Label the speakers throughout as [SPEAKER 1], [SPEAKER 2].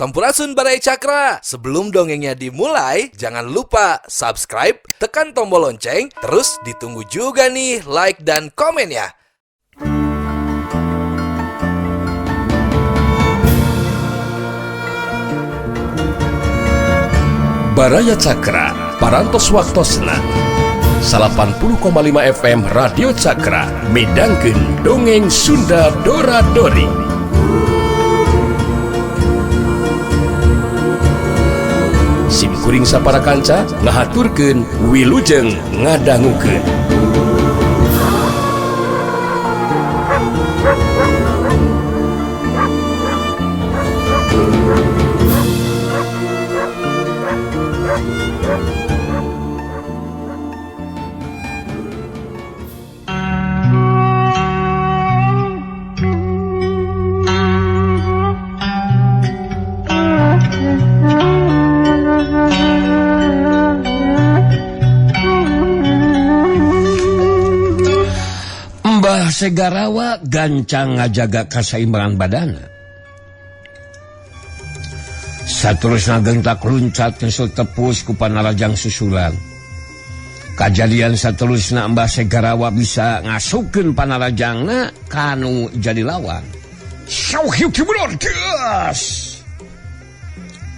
[SPEAKER 1] Sampurasun Baraya Cakra. Sebelum dongengnya dimulai, jangan lupa subscribe, tekan tombol lonceng, terus ditunggu juga nih like dan komennya.
[SPEAKER 2] Baraya Cakra, Parantos Waktosna 80,5 FM Radio Cakra midangkeun dongeng Sunda Dora Dori. Sim kuring sapara kanca ngahaturkeun wilujeng ngadangukeun.
[SPEAKER 3] Mbah Segarawa gancang ngajaga kasaimbangan badana. Saterusna gentak luncat nyusul tepus ku panarajang susulan. Kajadian saterusna Mbah Segarawa bisa ngasupkeun panarajangna kanu jadi lawan.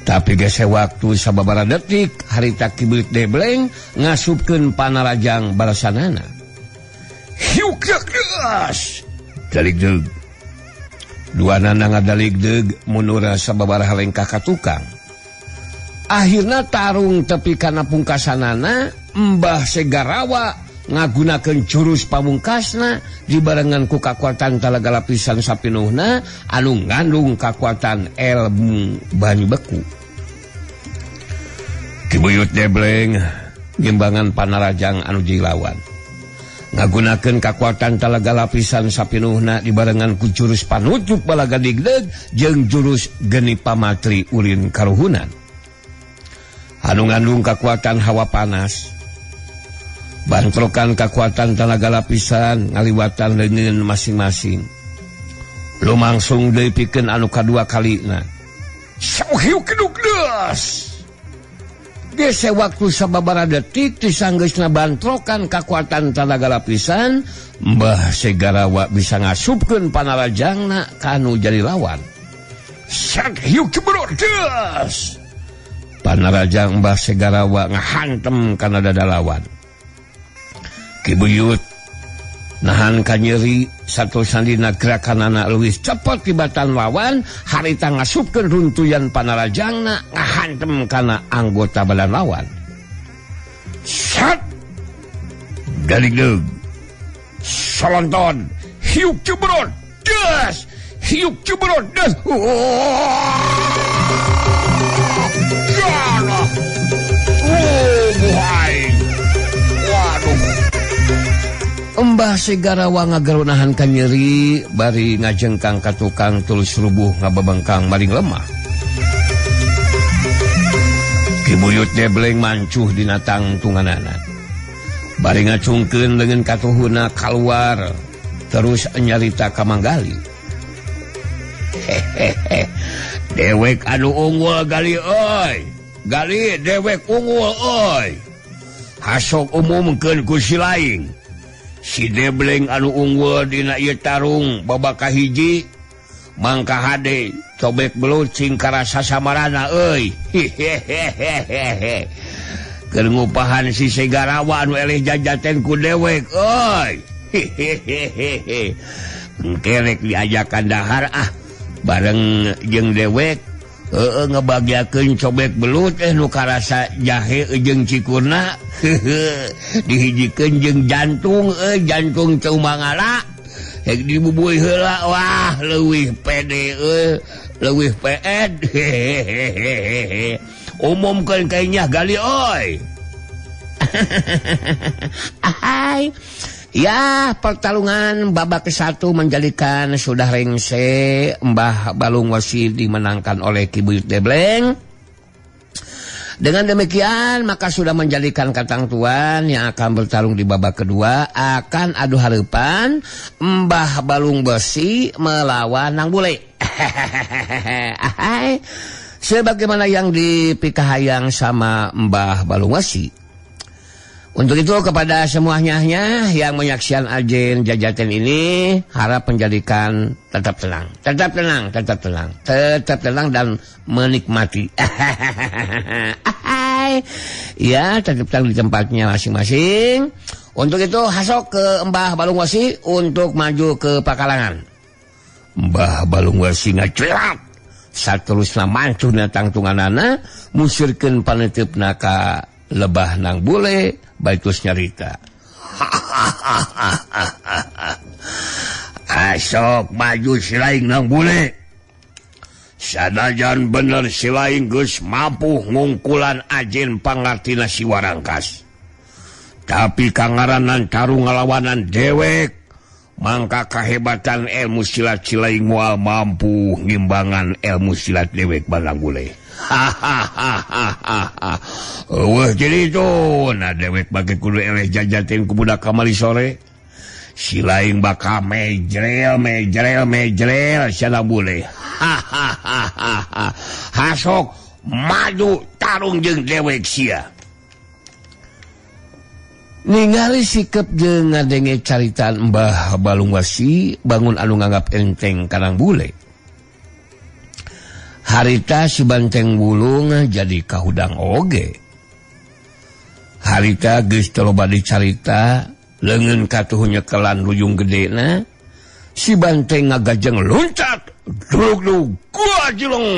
[SPEAKER 3] Tapi gese waktu sababaraha detik harita Ki Buyut Debleng ngasupkeun panarajang balasanana. Daligdeg. Dua nana ngadaligdeg mundur sababaraha lengkah ka tukang. Akhirna tarung tepi kana pungkasanana Mbah Segarawa ngagunakeun jurus pamungkasna dibarengan ku kakuatan talaga lapisan sapinuhna anu ngandung kakuatan ilmu banyu beku. Ki Buyut Debleng ngimbangan panarajang anu jilawan. Ngagunakeun kakuatan talaga lapisan sapinuhna dibarengan ku jurus panutup balaga digdeg jeung jurus geni pamatri ulin karuhunan. Anu ngandung kakuatan hawa panas. Bantrokan kakuatan talaga lapisan ngaliwatan leungeun masing-masing. Lumangsung deui pikeun anu kadua kalina. Gese waktu sababaraha detik tisanggeusna bantrokan kakuatan talaga lapisan, Mbah Segarawa bisa ngasupkeun panarajangna kanu jadi lawan. Panarajang Mbah Segarawa ngahantem kana dada lawan. Ki Buyut nahan kanyeri saterusna dina gerakanana leuwih cepet tibatan lawan harita ngasupkeun runtuyan panarajangna ngahantem kana anggota badan lawan. Sat daligdeg solonton hiuk jebrot das hiuk jebrot das. Mbah Segarawa ngagarunahan kanyeri bari ngajengkang ka tukang tulus rubuh ngababengkang maring lemah. Ki Buyut Debleng mancuh dina tangtunganana. Bari ngacungkeun leungeun katuhuna kaluar terus nyarita ka Manggali. Hehehe. Dewek anu unggul gali euy. Gali dewek unggul euy. Hasok umumkeun ku si laing. Si Debleng anu unggul dina ieu tarung babak kahiji mangka hade cobek belut cing karasa samarana euy. Hehehehe. Keur ngupahan si Segarawa anu eleh jajaten ku dewek euy. Hehehehe. Engke rek diajakan dahar ah bareng jeung dewek heueuh ngebagiakeun cobek belut nu karasa jahe jeung cikurna dihijikeun jeung jantung jantung ceu mangala hek dibubuy heula wah leuwih pede euy leuwih peed. Hehehehe. Umumkeun kainya gali euy. Ahai. Ya, pertarungan babak ke-1 menjadikan sudah rengse Mbah Balung Wesi dimenangkan oleh Ki Buyut Debleng. Dengan demikian maka sudah menjadikan katangtuan yang akan bertarung di babak kedua akan adu harapan Mbah Balung Besi melawan Nang Bule. Sebagaimana yang dipikahayang sama Mbah Balungwesi. Untuk itu kepada semuanya yang menyaksikan ajen jajaten ini, harap menjadikan tetap tenang, tetap tenang, tetap tenang, tetap tenang dan menikmati. Ya, tetap tenang di tempatnya masing-masing. Untuk itu hasok ke Mbah Balungwesi untuk maju ke pakalangan. Mbah Balungwesi ngacelat saterusna mancuna tangtunganana musirkeun paneuteup ka lebah nang bule baitus nyarita.
[SPEAKER 4] Asok maju silaing nang bule. Sanajan bener silaing geus mampu ngungkulan ajen pangartina si Warangkas. Tapi kangaranan tarung ngalawanan dewek, mangka kahebatan ilmu silat silaing moal mampu ngimbangan ilmu silat dewek banang bule. Hahaha. Wah jadi itu, nah dewek bagi kudu eleh jajatin ku budak kamari sore. Silaing bakal mejrel mejrel mejrel sana bule. Hahaha. Hasok maju tarung jeung dewek sia.
[SPEAKER 3] Ningali sikep jeung ngadenge caritaan Mbah Balungwesi bangun anu nganggap enteng kanang bule. Harita si Banteng Wulung jadi kahudang oge. Harita geus teu loba dicarita, leungeun katuhu nyekelan luyung gedena, si Banteng ngagajeng loncat, dulug-dulug gua jeleng.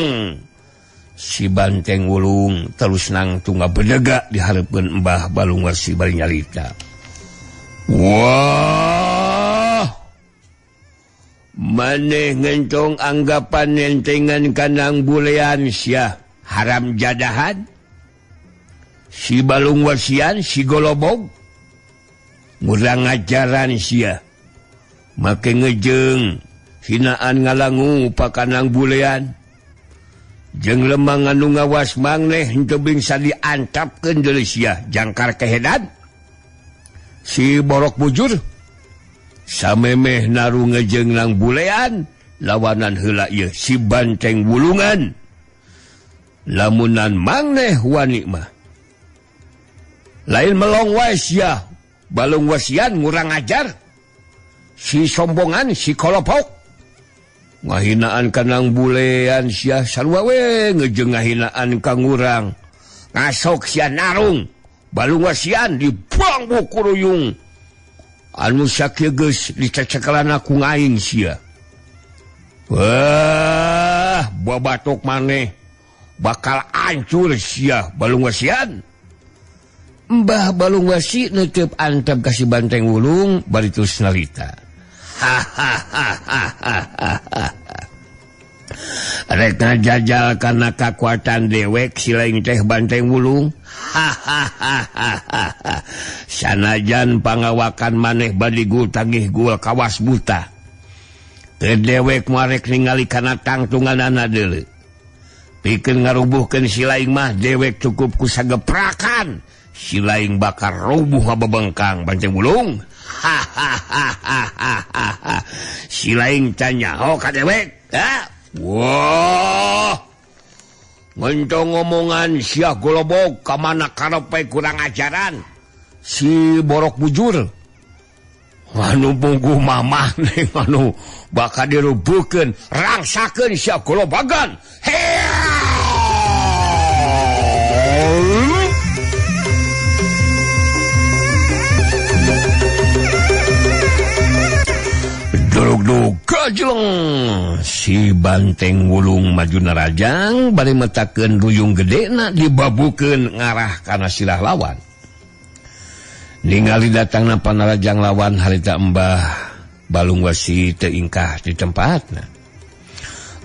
[SPEAKER 3] Si Banteng Wulung terus nangtung ngabedega di hareupeun Mbah Balungwesi bari nyarita.
[SPEAKER 4] Wah, maneh ngencong anggapan nentengan kanang bulean sia haram jadahan. Si Balungwesian si golobog ngurang ngajaran sia. Make ngejeng hinaan ngalangu pakanang bulean. Jeung lemang anu ngawas mangneh henteu bingsa diantapkeun deui sia jangkar kehedan. Si borok bujur samemeh naru ngejeng nang bulean lawanan heula ieu si Banteng Wulungan. Lamunan mangneh wani mah lain melong wae sia Balungwesian ngurang ajar. Si sombongan si kolopok ngahinaan kanang bulean sia sarua we ngejeng ngahinaan ka ngurang. Ngasok sia narung Balungwesian dibuang buku ruyung anu sakieu geus dicecekelana ku ngaing sia. Wah, babatok maneh bakal hancur sia Balungwesian.
[SPEAKER 3] Mbah Balungwesi neuteub antep ka si Banteng Wulung bari terus nyarita.
[SPEAKER 4] Hahaha. Rek ngajajal kana kakuatan dewek silaing teh Banteng Wulung. Hahaha. Sanajan pangawakan maneh badigul tagih gul kawas buta. Teu dewek marek ningali kana tangtunganana deuleu. Pikeun ngarubuhkeun silaing mah dewek cukup ku sageprakan. Silaing bakal rubuh ngabebengkang Banteng Wulung. Hahaha. Silaing tanya ho ka dewek. Ha? Wah. Ngencong ngomongan sia golobog ka mana karepe kurang ajaran. Si borok bujur. Anu pungguh mamah ning anu bakal dirubuhkeun, rangsakeun sia golobagan. Dulug-dulug gajleng si Banteng Wulung maju narajang bari metakeun ruyung gedena dibabukeun ngarah kana silah lawan. Ningali datangna panarajang lawan harita Mbah Balungwesi teu ingkah di tempatna.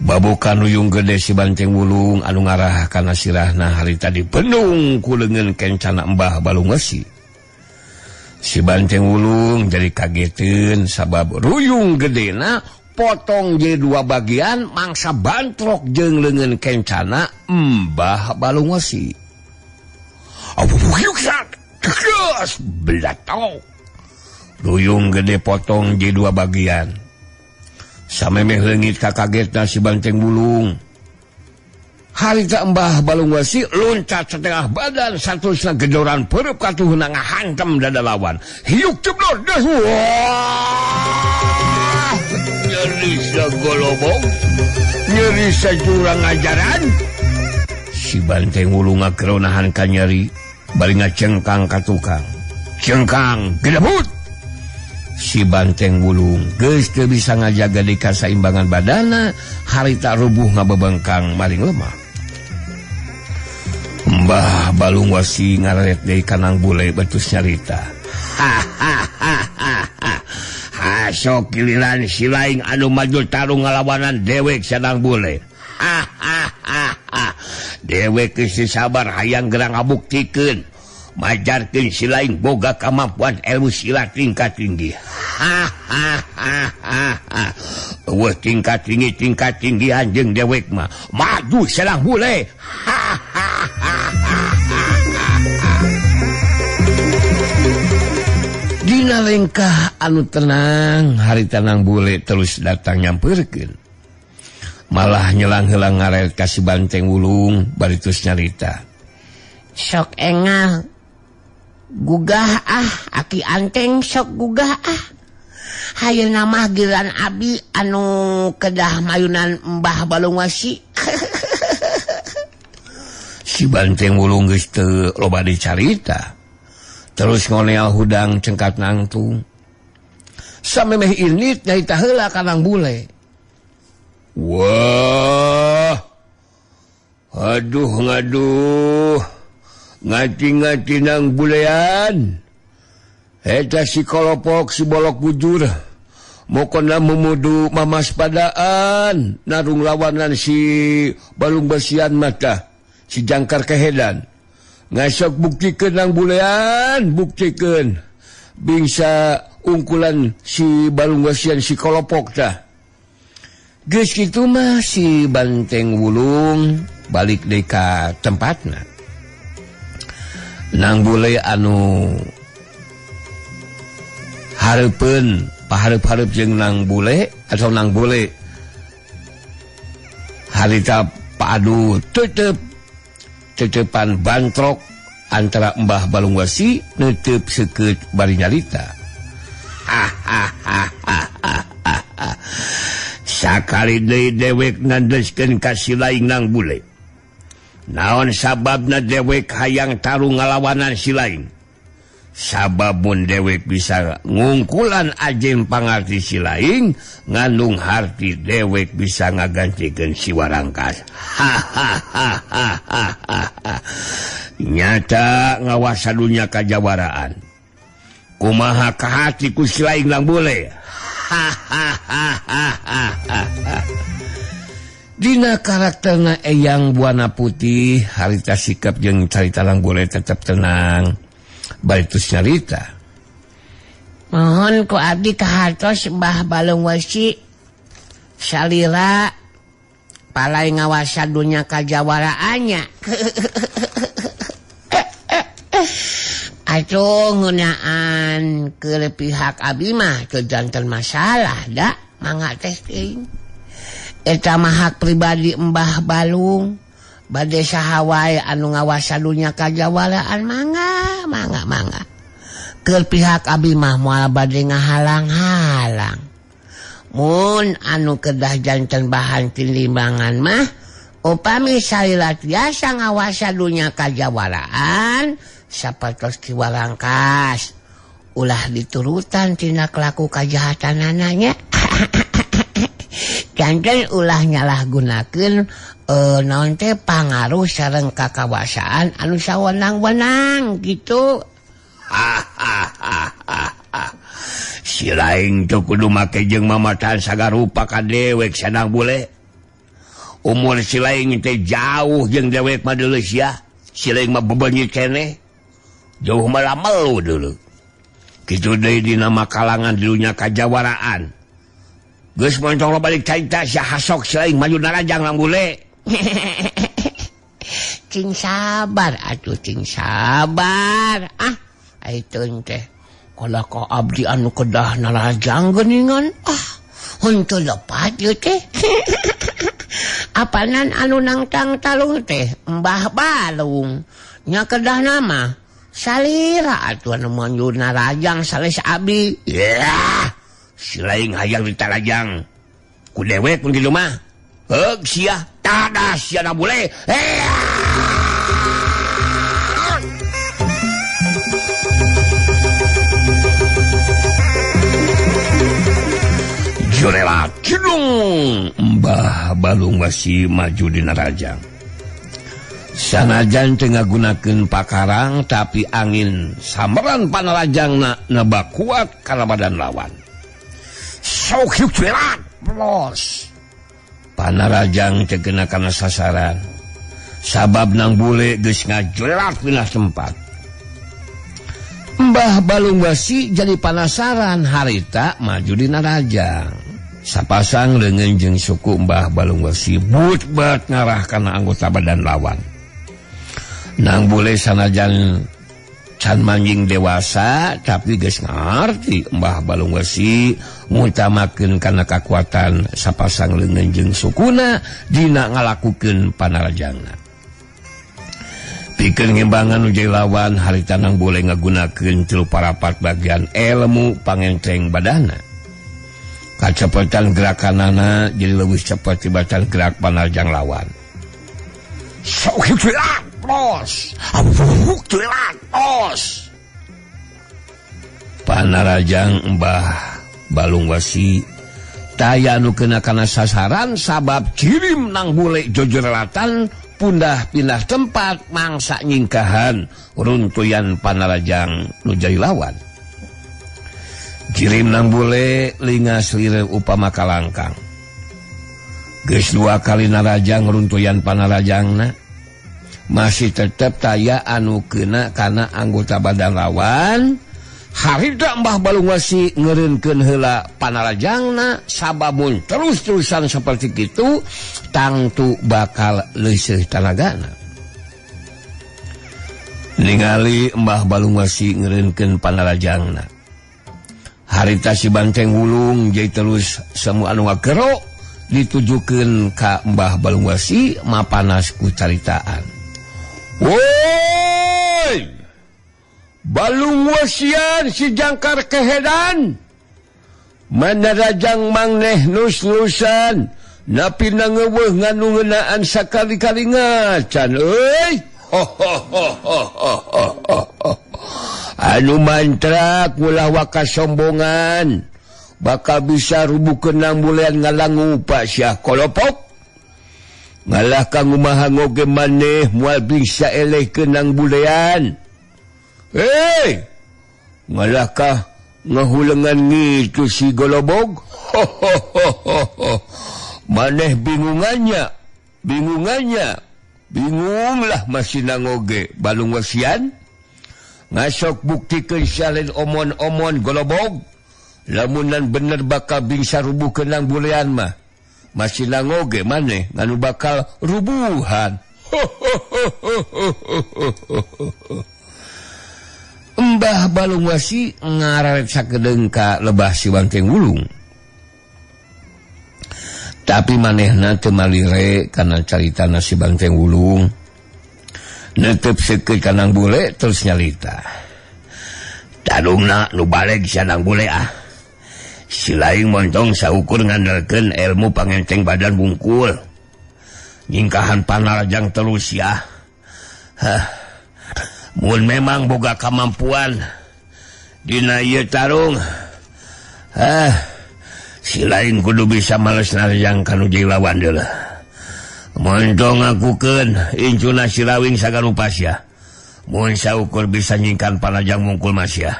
[SPEAKER 4] Babukan ruyung gede si Banteng Wulung anu ngarah kana sirahna harita dipendung ku leungeun kencana Mbah Balungwesi. Si Banteng Wulung jadi kageteun sabab ruyung gedena potong jadi dua bagian mangsa bantrok jeung leungeun kencana Mbah Balungwesi. Ruyung gede potong jadi dua bagian. Samemeh leungit kakagetna si Banteng Wulung. Harita Mbah Balungwesi loncat setengah badan satusna gedoran peureub katuhna ngahantem dada lawan. Hiuk jeblor deus. Wah! Nyeri sagolobong, nyeri sajurang ajaran. Si Banteng Wulung ngakeronahan ka nyeri, bari ngacengkang ka tukang. Cengkang gedebut. Si Banteng Wulung geus teu bisa ngajaga di kasaimbangan badana, harita rubuh ngabebengkang maring lemah. Mbah Balungwesi ngaret deui ka Nang Bule betus nyarita. Hasok giliran si laing anu maju tarung ngalawanan dewek Sanang Bule. Dewek geus sabar hayang gerang ngabuktikeun. Majarkeun si laing boga kamampuan ilmu silat tingkat tinggi. Eueuh tingkat tinggi tingkat tinggi anjeung dewek mah. Maju Sanang Bule. Dina lengkah anu tenang, harita Nang Bule terus datang nyamperkeun. Malah nyelang heula ngaret ka si Banteng Wulung bari terus nyarita.
[SPEAKER 5] Sok engal gugah ah aki anteng sok gugah ah. Hayeuna mah giliran abi anu kedah mayunan Mbah Balungwesi.
[SPEAKER 4] Si Banteng Wulung geus teu loba dicarita. Terus ngoneal hudang cengkat nangtung. Samemeh init nyarita heula ka Nang Bule. Wah. Aduh ngaduh. Ngati-ngati Nang Bulean. Eta si kolopok si bolok bujur. Mokona mumudu mamas padaan. Narung lawanan si Balung Besian mata. Si jangkar kehedan. Ngasok buktikeun Nang Bulean, buktikeun. Bingsa ungkulan si Balung Besian si kolopok tah. Geus kitu mah si Banteng Wulung balik deui ka tempatna. Nang Bule anu hareupeun pahareup-hareup jeung Nang Bule atau Nang Bule harita padu tetep tetepan bantrok antara Mbah Balungwesi netep seukeut bari nyarita. Sakali deui dewek nandeskeun ka si laing Nang Bule. Naon sababna dewek hayang tarung ngalawanan si laing? Sabab mun dewek bisa ngungkulan ajen pangarti si laing, ngandung harti dewek bisa ngagantikeun si Warangkas. Nyata ngawasa dunya kajawaraan. Kumaha kahati ku si laing Nang Bule? Dina karakterna Eyang Buana Putih harita sikap jeung carita Nang Bule tetep tenang. Bari terus nyarita.
[SPEAKER 5] Mohon ku abdi kahartos Mbah Balungwesi salira palai ngawasa dunya kajawaraannya. Atuh ngeunaan ke pihak abdi mah teu janten masalah da mangga teh teuing. Eta mah hak pribadi Mbah Balung. Bade saha wae anu ngawasa dunya kajawaraan mangga mangga mangga. Keur pihak abdi mah moal bade ngahalang-halang. Mun anu kedah janten bahan timbangan mah upami salila tiasa ngawasa dunya kajawaraan sapertos Ki Warangkas ulah diturutan tina kelaku kajahatanana nya. Janten ulah nyalahgunakeun naon teh pangaruh sareng kakawasaan anu sawenang-wenang gitu.
[SPEAKER 4] Si laing teu kudu make jeung mamatan sagarupa ka dewek Sanang Bule. Umur si laing teh jauh jeung dewek mah deuleu sia. Si laing mah bebenyit keneh. Jauh malah melu deuleu. Kitu deui dina makalangan dilunya kajawaraan. Geus montong lo balik carita sia hasok si laing maju narajang Nang Bule.
[SPEAKER 5] Cing sabar atuh cing sabar. Ah, aiteun teh. Kalau ka abdi anu kedah narajang geuningan. Ah, henteu lepat ieu teh. Apanan anu nangtang talung teh Mbah Balung. Nya kedah nama salira atuh anu maju narajang sales abi.
[SPEAKER 3] Yeah. Si lain hayang ditarajang. Ku dewek mun kitu mah. Heug sia, tadah sia na bule. Jurela cidung Mbah Balung Wasi maju dina rajang. Sanajan teu ngagunakeun pakarang tapi angin samperan panarajangna neba kuat kana badan lawan. Sok jurelat blos. Panarajang teu kena kana sasaran. Sabab nang bule geus ngajurelat pindah tempat. Mbah Balung Wasi jadi panasaran harita maju dina rajang. Sapasang leungeun jeung suku Mbah Balung Wasi but-but ngarah kana anggota badan lawan. Nang bule sanajan can manjing dewasa tapi geus ngarti Mbah Balung Wasi ngutamakeun kana kakuatan sapasang leungeun jeung sukuna dina ngalakukeun panarajangna. Pikeun ngimbangan nu jadi lawan harita nang bule ngagunakeun 3 parapat bagian ilmu pangenteng badana. Kacepetan gerakanana jadi leuwih cepet tibatan gerak panarjang lawan. Sok hilang bos. Hilang bos. Panarajang Mbah Balung Wasi taya nu kena kana sasaran sabab kirim nang bule jojorelatan pundah pindah tempat mangsa nyingkahan runtuyan panarajang nu jadi lawan. Jirim nang bule lingas lire upama kalangkang. Geus 2 kali narajang runtuyan panarajangna masih tetep taya anu kena kana anggota badan lawan. Harita Mbah Balung Wasi ngeureunkeun heula panarajangna sababun terus-terusan seperti kitu tangtu bakal leuseuh tanagana. Ningali Mbah Balung Wasi ngeureunkeun panarajangna. Harita si Banteng Wulung jadi terus semua anu ngagero ditujukeun ka Mbah Balung Wasi mapanas ku caritaan. Woi! Balung Wasian si jangkar kehedan. Manarajang mangneh nus-nusan napi nangeuweuh nganu ngeunaan sakali-kali ngacan euy. Ho ho ho ho ho ho. Anu mantrak ulah waka sombongan bakal bisa rubukeun nang bulean ngalangu Pak Syah kolopok. Ngalah ka ngumaha ngoge maneh moal bisa elehkeun nang bulean. Hei, ngalah ka ngahulengan ngitu si golobog. Ho ho ho ho. Maneh bingungannya, bingungannya. Bingunglah masih nangoge Balung Wasian. Ngasok buktikeun salin omon-omon golobog. Lamunan bener bakal bingsa rubuhkeun nang bulean mah. Masih nangoge maneh nganu bakal rubuhan. Ho ho ho ho ho. Mbah Balung Wasi ngararet sakedeung ka lebah si Banteng Wulung. Tapi manehna teu malire kana caritana si Banteng Wulung. Netep seukeut ka nang bule terus nyalita. Tadungna nu baleg sia nang bule ah. Si lain montong saukur ngandalkeun ilmu pangenteng badan bungkul. Nyingkahan panarajang terus ya. Hah. Mun memang boga kemampuan dina ieu tarung. Hah. Si lain kudu bisa males narajang kanu jadi lawan deuleuh. Montong ngakukeun incuna si lawing sagarupa sia. Mun saukur bisa nyingkan panajang mungkul masya.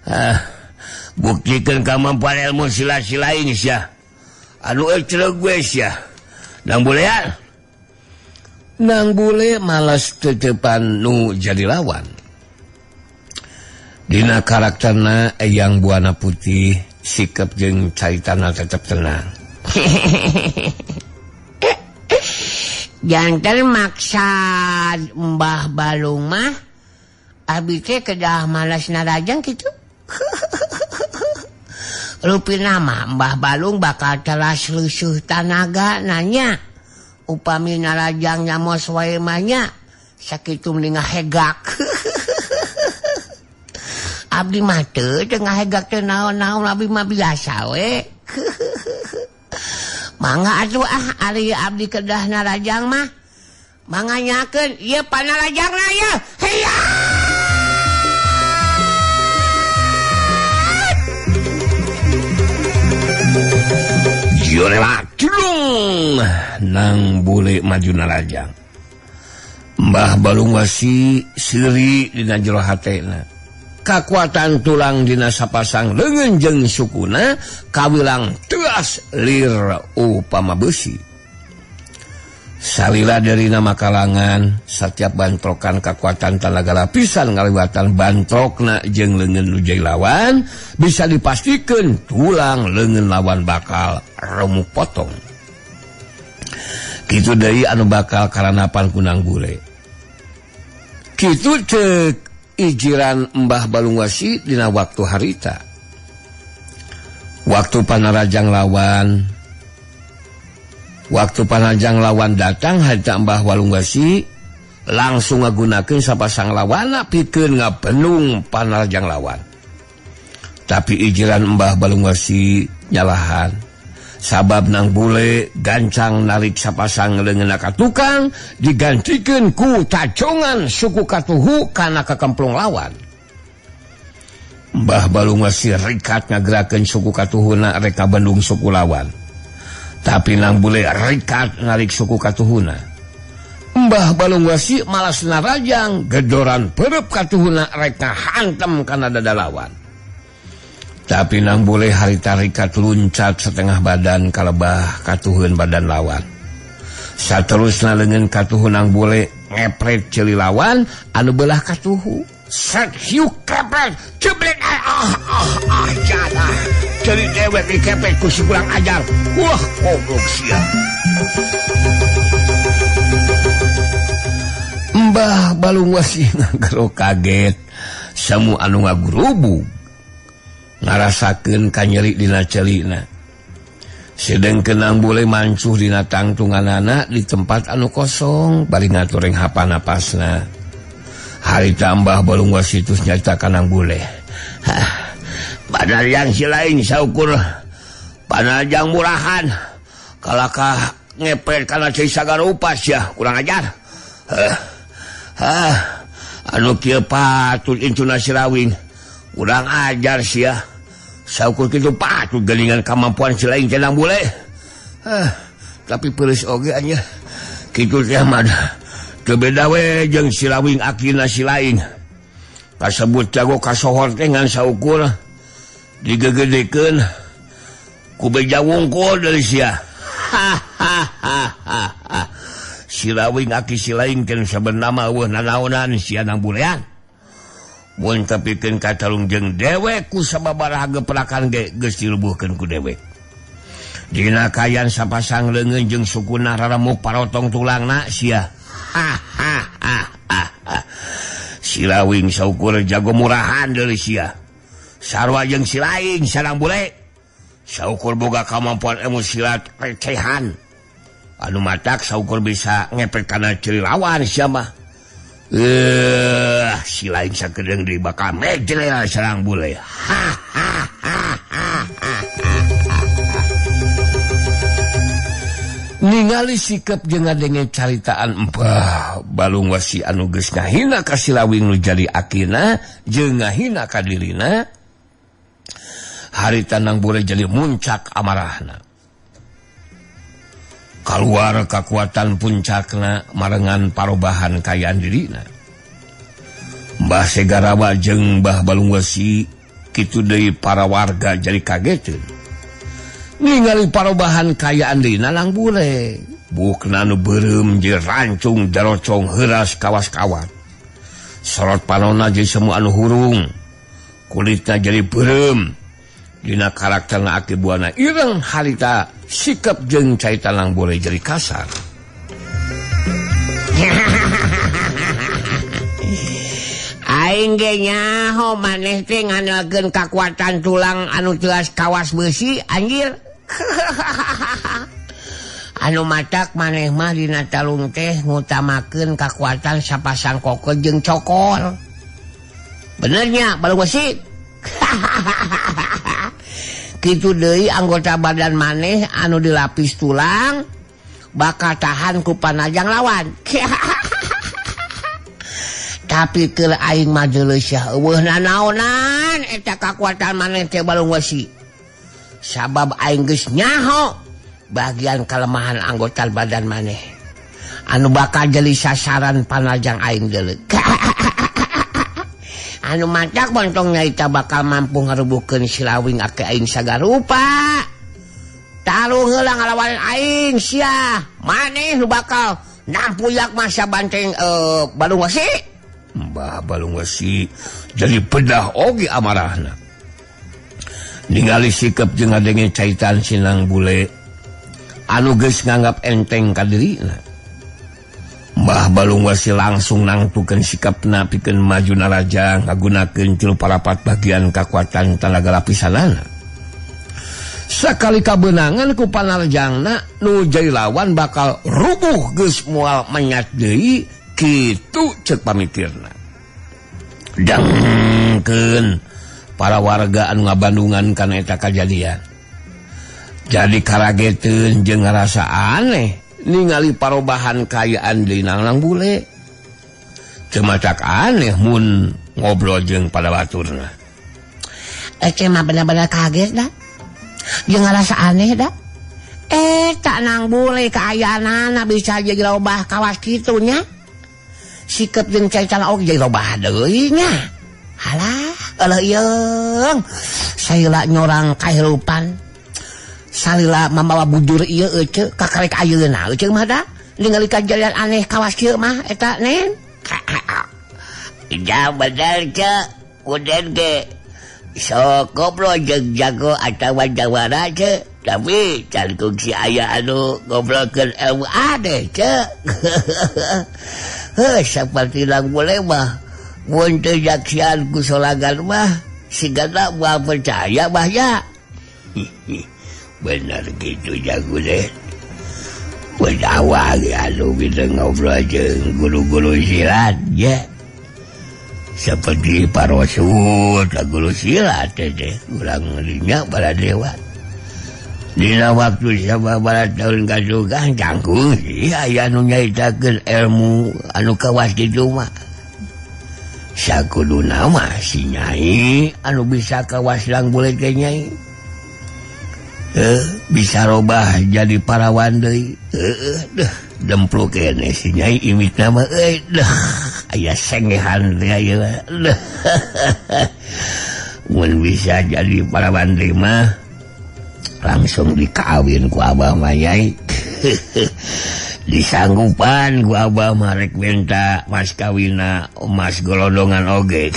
[SPEAKER 3] Ah, buktikeun kamampuan ilmu sila-silain sia. Anu ecreg we sia. Nang bulean. Nang bule malas tetepan nu jadi lawan. Dina karakterna Eyang Buana Putih sikap jeung caritana tetep tenang.
[SPEAKER 5] Jantan maksa Mbah Balung mah abi teh kedah malas narajang kitu. Rupina mah Mbah Balung bakal telas leusuh tanaga nanya. Upami narajang nyamos wae mah nya sakitu mending ngahegak. Abdi mah teu ngahegak teh naon-naon abdi mah biasa we. Mangga atuh ah ari abdi kedah narajang mah. Mangga nyakeun ieu panarajangna ieu. Hiya!
[SPEAKER 4] Cilung nang bule maju narajang. Mbah Balungwasi seuri dina jero hatena. Kakuatan tulang dina sapasang leungeun jeung sukuna kawilang teas lir upama beusi. Salila dari nama kalangan setiap bantrokan kakuatan tanaga lapisan ngaliwatan bantrokna jeung leungeun nu jadi lawan bisa dipastikan tulang leungeun lawan bakal remuk potong. Kitu deui anu bakal karanapan kunang bule. Kitu ceuk ijiran Mbah Balungwasi dina waktu harita. Waktu panarajang lawan datang harita Mbah Balungwasi langsung ngagunakeun sapasang lawana pikeun ngabenung panarajang lawan. Tapi ijiran Mbah Balungwasi nyalahan. Sabab nang bule gancang narik sapasang leungeunna ka tukang digantikeun ku tacongan suku katuhu kana kakemplung lawan. Mbah Balungwasi rikat ngagerakeun suku katuhuna rek ngabendung suku lawan. Tapi nang bule rikat narik suku katuhuna. Mbah Balungwasi malas narajang gedoran perep katuhuna rek ngahantem kana dada lawan. Tapi nang boleh harita rikat luncat setengah badan kalebah katuhun badan lawan. Saterusna leungeun katuhu nang boleh ngepret ceuli lawan anu belah katuhu. Set hiuk kepret jeblek ah ah ah jadah. Ceuli dewek dikepret ku si kurang ajar. Wah goblok sia. Mbah Balungwasi ngagero kaget semu anu ngagurubug. Ngarasakeun kanyeri dina celina. Sedengkeun nang bule mancuh dina tangtunganana di tempat anu kosong bari ngatureng hapa napasna. Harita Mbah Balungwasi tus nyarita ka nang bule.
[SPEAKER 3] Panarajang si lain saukur panarajang murahan kalakah ngepet kana cai sagarupas ya kurang ajar. Anu kieu patut incuna si Rawing. Kurang ajar sia. Saukur kitu patut geningan kemampuan si lain cenang bule. Tapi peureus oge anya. Kitu teh mah teu beda we jeung si Rawing akina si lain. Kasebut jago kasohor teh ngan saukur digegedekeun ku beja wungkul deui sia. Si Rawing aki si lain teh sabenerna mah eueuh nanaonan sia nang bulean. Mun tepikeun ka talung jeung dewek ku sababaraha geprakan ge geus dilubuhkeun ku dewek. Dina kayan sapasang leungeun jeung sukuna raremuk parotong tulangna sia. Si Rawing saukur jago murahan deui sia. Sarua jeung si lain sareng bule. Saukur boga kamampuan ilmu silat recehan. Anu matak saukur bisa ngepet kana ceuli lawan sia mah. Si lain sakedeung deui bakal mejrel sareng bule.
[SPEAKER 4] Ningali sikap jeung ngadenge caritaan Mbah Balungwasi anu geus ngahina ka si Rawing nu jadi akina jeung ngahina ka dirina. Harita nang bule jadi muncak amarahna. Kaluar kakuatan puncakna marengan parobahan kayaan dirina. Mbah Segarawa jeung Mbah Balungwasi kitu deui para warga jadi kageteun. Ningali parobahan kayaan dirina lang bule. Bukna nu beureum jeung rancung darocong heuras kawas-kawat. Sorot panonna jadi semua anu hurung. Kulitna jadi beureum. Dina karakterna aki buana ireng harita sikap jeung carita lang boleh jadi kasar.
[SPEAKER 5] Aing ge nyaho maneh teh ngandalkeun kakuatan tulang anu teas kawas beusi anjir. Anu matak maneh mah dina talung teh ngutamakeun kakuatan sapasang kokel jeung cokor. Benernya Balung Wesi. Kitu deui anggota badan maneh anu dilapis tulang bakal tahan ku panajang lawan. Tapi keur aing mah deuleuh eueuh nanaonan eta kakuatan maneh teh Balung Wesi. Sabab aing geus nyaho bagian kelemahan anggota badan maneh anu bakal jadi sasaran panajang aing deuleuh. Anu matak bontong nyaita bakal mampu ngarubuhkeun silawing ake aing sagarupa. Tarung heula ngalawan aing sia. Maneh nu bakal nampuyak masa banteng Balung Wesi.
[SPEAKER 4] Mbah Balung Wesi jadi pedah oge amarahna. Ningali sikep jeung ngadenge caitan sinang bule anu geus nganggap enteng ka dirina. Mbah Balung Wesi langsung nangtukeun sikapna pikeun maju narajang ngagunakeun tilu parapat bagian kakuatan tanaga lapisanana. Sakali kabeunangan ku panarjangna nu jadi lawan bakal rubuh geus moal menyat deui kitu ceuk pamikirna. Dengkeun para warga anu ngabandungan kana eta kajadian. Jadi karageteun jeung ngarasa aneh ningali parobahan kaayaan deui nang bule. Teu matak aneh mun ngobrol jeung pada baturna.
[SPEAKER 5] Ece mah bener-bener kaget dah. Jeung ngarasa aneh dah. Tak nang bule kaayaanana bisa jadi robah kawas kitu nya. Sikep jeung caitan oge jadi robah deui nya. Halah, eueuh ieung. Saila nyorang kahirupan. Salila mambawa bujur ieu ece kakarek ayeuna ece mah da ningali kajadian aneh kawas kieu mah eta nen.
[SPEAKER 3] Ja bener ce, uden ge sok goblok jeung jago atawa jawara ce, tapi can kungsi aya anu goblokkeun ilmu aneh ce. Heuh saperti lang boleh mah mun teu jaksian ku solagan mah sigana moal percaya mah nya. Bener gitu jago deh. Bedawa anu bisa ngobrol jeung guru-guru silat ya. Seperti Pak Rasul, guru silat teh urang ngerinya para dewa. Dina waktu sababaraha tahun kasukan cangkung sih aya anu nyaritakeun ilmu anu kawas kitu mah. Sakuduna mah si Nyai anu bisa kawas lang boleh teh Nyai. Bisa robah jadi parawan deui. Deh dempluk kene si Nyai imitna mah euy deh aya sengehan teh aya. Mun bisa jadi parawan deui mah langsung dikawin ku abah mah Nyai. Disanggupan ku abah mah rek minta mas kawina emas golondongan oge.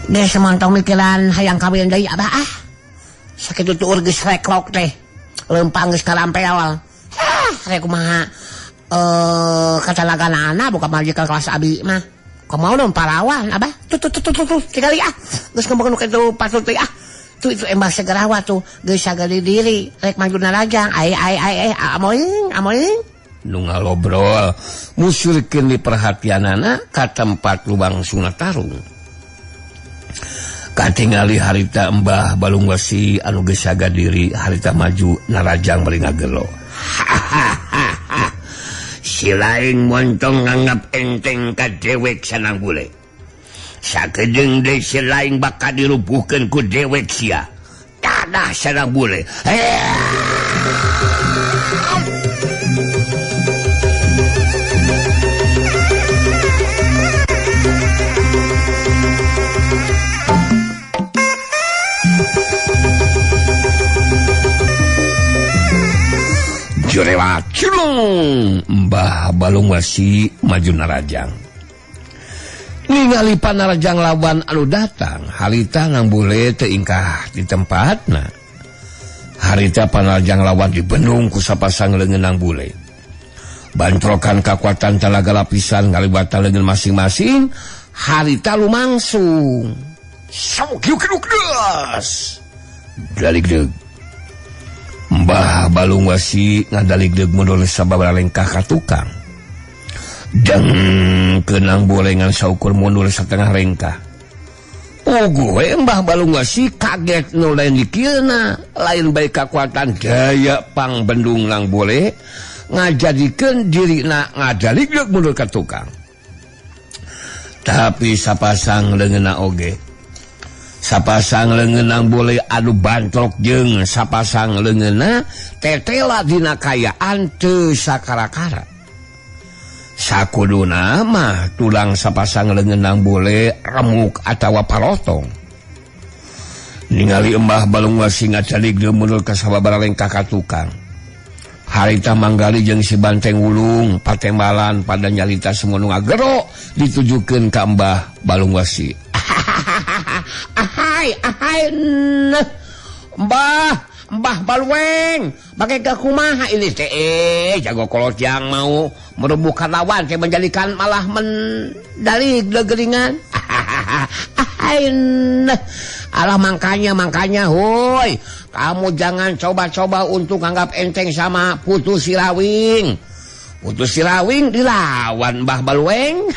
[SPEAKER 5] Geus semontong mikiran hayang kawin deui abah ah. Sakitu tuur geus reklok teh. Leumpang geus karampe awal. Hah, rek kumaha katalagana buka majikan kelas abi mah. Kumaha dong parawan abah. Tuh tuh tuh tuh tuh tingali ah. Geus ngomong nu kitu patut teh ah. Tuh itu embah segerawa tuh geus sagede diri rek maju narajang. Ai ai ai ai amoing amoing.
[SPEAKER 4] Nu ngalobrol musurkeun di perhatianana ka tempat lubang sungai tarung. Katingali harita Mbah Balung Wesi anu geus saga diri harita maju narajang bari ngagelo.
[SPEAKER 3] Si lain montong nganggap enteng ka dewek sanang bule. Sakedeung deui si lain bakal dirubuhkeun ku dewek sia. Tanah sanang bule.
[SPEAKER 4] Jurewa cilung Mbah Balung Wesi maju narajang. Ningali panarajang lawan anu datang, harita nang bule teu ingkah di tempatna. Harita panarajang lawan dibendung ku sapasang leungeun nang bule. Bantrokan kakuatan talaga lapisan ngalibatan leungeun masing-masing, harita lumangsung. Sok yuk yuk das. Daligdeug. Mbah Balung Wasi ngadaligdeug mundur sababaraha lengkah ka tukang. Deng kenang bolengan saukur mundur setengah lengkah. Puguh we Mbah Balung Wasi kaget nu lain dikieuna, lain bae kakuatan daya pangbendung nang bole ngajadikeun dirina ngadaligdeug mundur ka tukang. Tapi sapasang leungeunna oge, sapasang leungeunna boleh adu bantrok jeung sapasang leungeunna tetela dina kayaan teu sakara-kara. Sakuduna mah tulang sapasang leungeunna boleh remuk atawa parotong. Ningali Mbah Balung Wasi ngacalig mundur ka sababaraha lengkah ka tukang. Harita Manggali jeung si Banteng Wulung patembalan pada nyalita semono ngagero ditujukeun ka Mbah Balung Wasi.
[SPEAKER 5] Ahai ahai nah. Mbah Mbah Balueng pakai kumaha ini teh jago kolot yang mau merebukan lawan teh menjadikan malah mendalik gegeringan. Ahai nah. Alah makanya hoi, kamu jangan coba-coba untuk anggap enteng sama Putu Sirawing. Putu Sirawing dilawan Mbah Balueng.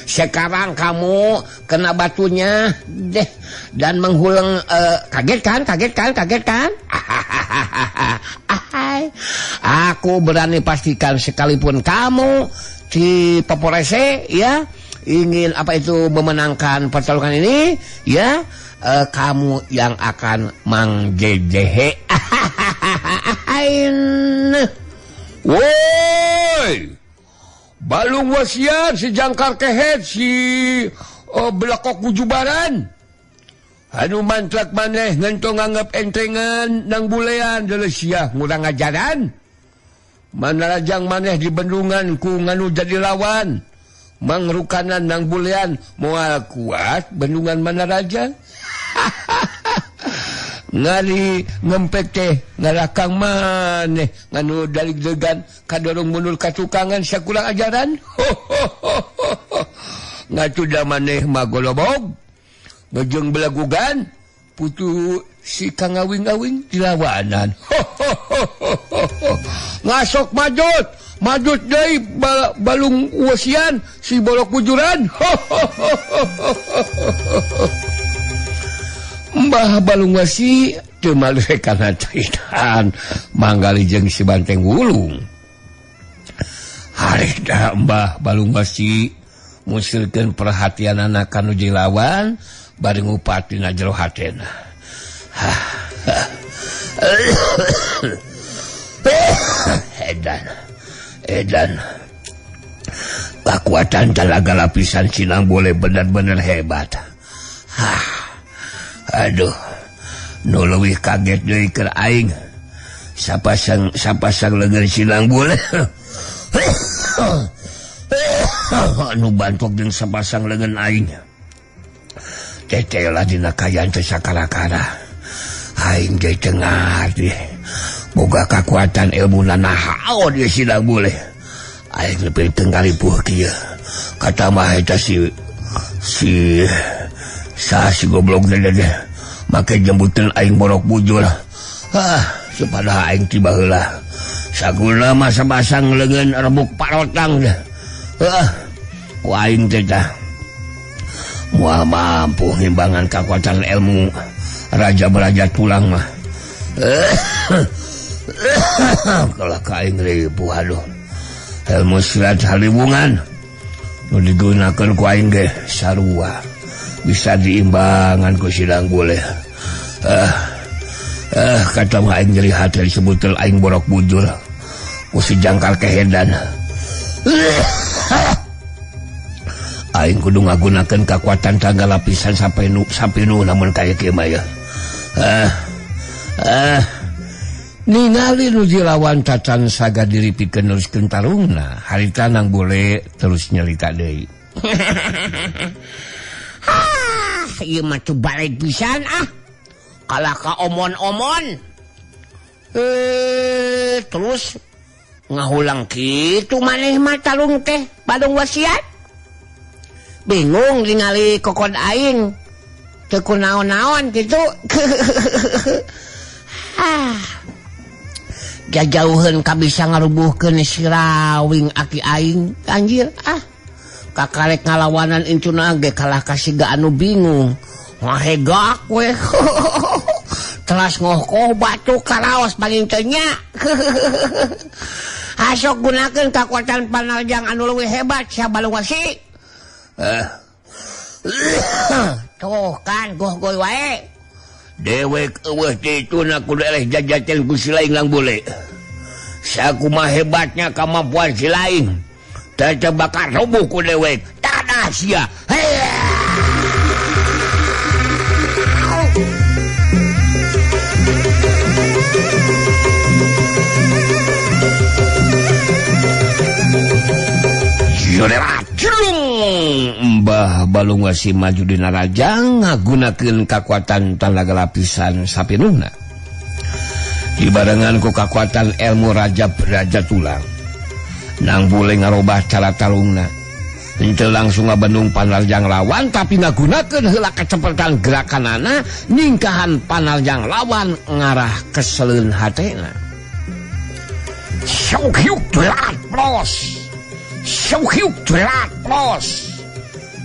[SPEAKER 5] Sekarang kamu kena batunya deh dan menghulang kaget kan? Aku berani pastikan sekalipun kamu di Poporese ya ingin apa itu memenangkan pertarungan ini ya, kamu yang akan mangjejehe.
[SPEAKER 4] Woi, Balung Wasian si jangkar kehet si belakok bujubaran. Anu mantlak maneh ngentong nganggap entengan nang bulean delesia ngurang ajaran. Manarajang maneh di bendungan ku nganu jadi lawan. Mangrukanan nang bulean moal kuat bendungan Manaraja. Ngari ngempek teh ngarakang maneh nganu dalig-degan kadorong mundur ka tukangan sakurang ajaran. Ngatuda maneh magolobog ngejeng belagugan putu si Kang Awing-awing dilawanan. Ngasok majut majut deui Balung Wasian si bolok bujuran. Mbah Balung Wasi teu malekana caitan Manggali jeung si Banteng Wulung. Harita Mbah Balung Wasi musirkeun perhatianana ka nu lawan bari ngupat dina jero hatena. Edan kekuatan talaga lapisan sinang boleh benar-benar hebat. Aduh, nu leuwih kaget deui keur aing. Sapasang leungeun sinang boleh. Anu bantok jeung sapasang leungeun aing. Tetela dina kayaan teh sakara-kara. Aing ge teu ngarti. Boga kakuatan ilmu naon ieu sinang boleh. Aing lebih teu ngaripuh kieu. Kata mah eta si sah si goblok deh make jembutan aing borok bujur. Sepada aing tiba heula. Saguna mah sapasang leungeun rebuk parotang deh. Ku aing teh tah moal mampu ngimbangan kakuatan ilmu raja beraja tulang mah. Kalau aing ripuh aduh. Ilmu silat haliwungan nu digunakeun ku aing ge sarua bisa diimbangan ku sidang boleh. Kata mah aing nyeri hati disebutul aing borok bujur ku si jangkar kehedan. Aing kudu ngagunakeun kakuatan tangga lapisan sampai nu namun kaya kieu mah ya. Ningali nu dilawan tacan saga diri pikeun neruskeun tarungna, harita nang boleh terus nyerita deui.
[SPEAKER 5] Ieu mah teu balik pisan ah. Kalah ka omon-omon. Terus ngahulang kitu maneh mah tarung teh Balung Wasiat. Bingung ningali kokod aing. Teu kunaon-naon kitu. Ah. Jajauheun ka bisa ngarubuhkeun sirawing aki aing anjir ah. Kakarek ngalawanan incuna ge kalah kasiga anu bingung. Ngahegak we. Telas ngohkoh batu karaos paling teu nya. Asok gunakeun kakuatan panarjang anu leuwih hebat sia Balung Wasi. Tuh kan goh-goy wae.
[SPEAKER 3] Dewek eueuh teh ituna kudu eleh jajaten ku si laing lang bule. Sakumaha hebatnya kemampuan si laing. Teu bakal roboh ku dewek. Tanah sia. Mbah Balung Wasi maju dina rajang ngagunakeun kakuatan tanaga lapisan sapinuhna. Dibarengan ku kakuatan ilmu raja beraja tulang. Nang bule ngarobah cara tarungna. Henteu langsung ngabendung panarjang lawan tapi ngagunakeun heula kacepetan gerakanana ningkahan panarjang lawan ngarah keseleun hatena. Syuk yuk berat plos. Syuk berat plos.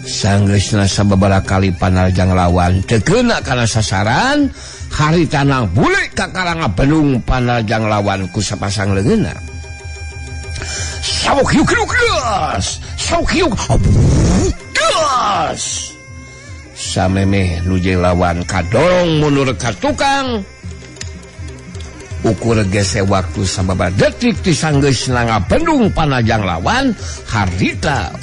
[SPEAKER 3] Sanggeusna sababaraha kali panarjang lawan teu keuna kana sasaran, harita nang bule ka karanga benung panarjang lawan ku sapasang leungeunna. Syuk yuk gas. Syuk yuk gas. Samemeh nu jeung lawan kadorong mundur ka tukang. Ukur gese waktu sababaraha detik ti sanggeusna ngabendung panarjang lawan harita